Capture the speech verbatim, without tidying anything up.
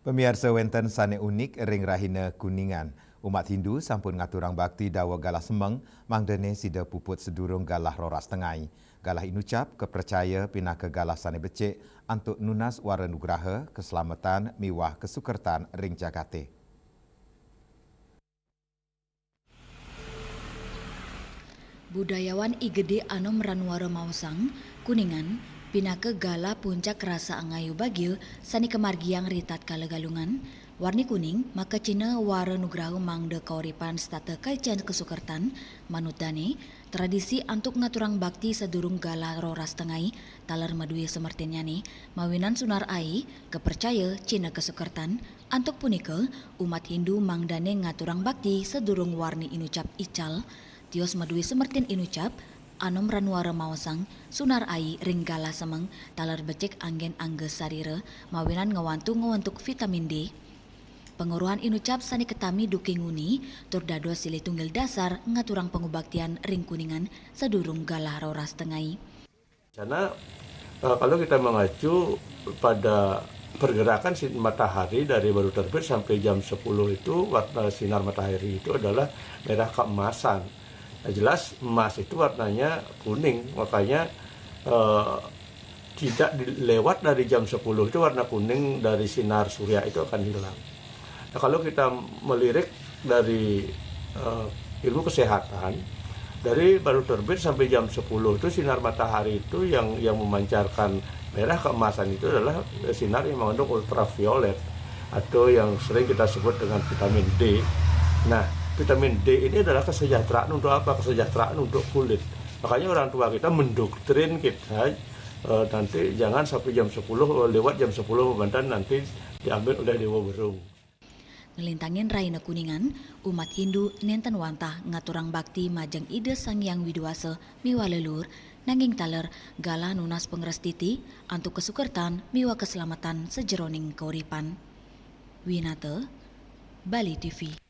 Pamiarsa, wénten sané unik ring rahina Kuningan. Umat Hindu sampun ngaturang bakti daweg galah semeng, mangdané sida puput sadurung galah roras tengai. Galah inucap kapracaya pinaka galah sané becik antuk nunas wara nugraha, kaslametan miwah kasukertan ring jagaté. Budayawan I Gedé Anom Ranuara maosang, Kuningan, pinaka galah puncak rasa angayu bagia sané kamargiang ri tatkala Galungan, warni kuning maka cihna wara nugraha mangda kauripan setata kaican kasukertan, manut dané, tradisi antuk ngaturang bakti sadurung galah roras tengai, taler madué samertinnyané, mawinan sunar ai, kapracaya cihna kasukertan, antuk punika, umat Hindu mangdané ngaturang bakti sadurung warni inucap ical, tios madué samertin inucap, Anom Ranuara maosang, sunar ai ring galah semeng, taler becik anggén angga sarira, mawinan ngwantu ngwentuk vitamin D. Pangweruhan inucap sané katami duké nguni, tur dados silih tunggil dasar ngaturang pangubaktian ring Kuningan sadurung galah roras tengai. Karena, eh, kalau kita mengacu pada pergerakan sin-, matahari dari baru terbit sampai jam sepuluh itu, warna sinar matahari itu adalah merah keemasan. Nah, jelas emas itu warnanya kuning, makanya, eh, tidak di-, lewat dari jam sepuluh itu warna kuning dari sinar surya itu akan hilang. Nah, kalau kita melirik dari, eh, ilmu kesehatan, dari baru terbit sampai jam sepuluh itu sinar matahari itu yang, yang memancarkan merah keemasan itu adalah sinar yang mengandung ultraviolet atau yang sering kita sebut dengan vitamin D. Nah, vitamin D ini adalah kesejahteraan untuk apa? Kesejahteraan untuk kulit. Makanya orang tua kita mendoktrin kita, eh, nanti jangan sampai jam sepuluh, lewat jam sepuluh, banten nanti diambil oleh Dewa Berung. Nglintangin rahina Kuningan, umat Hindu nénten wantah ngaturang bakti majeng Ida Sang Hyang Widi Wasa miwah leluhur, nanging taler galah nunas pangrastiti antuk kasukertan miwah kaslametan sajeroning kauripan. Winata, Bali T V.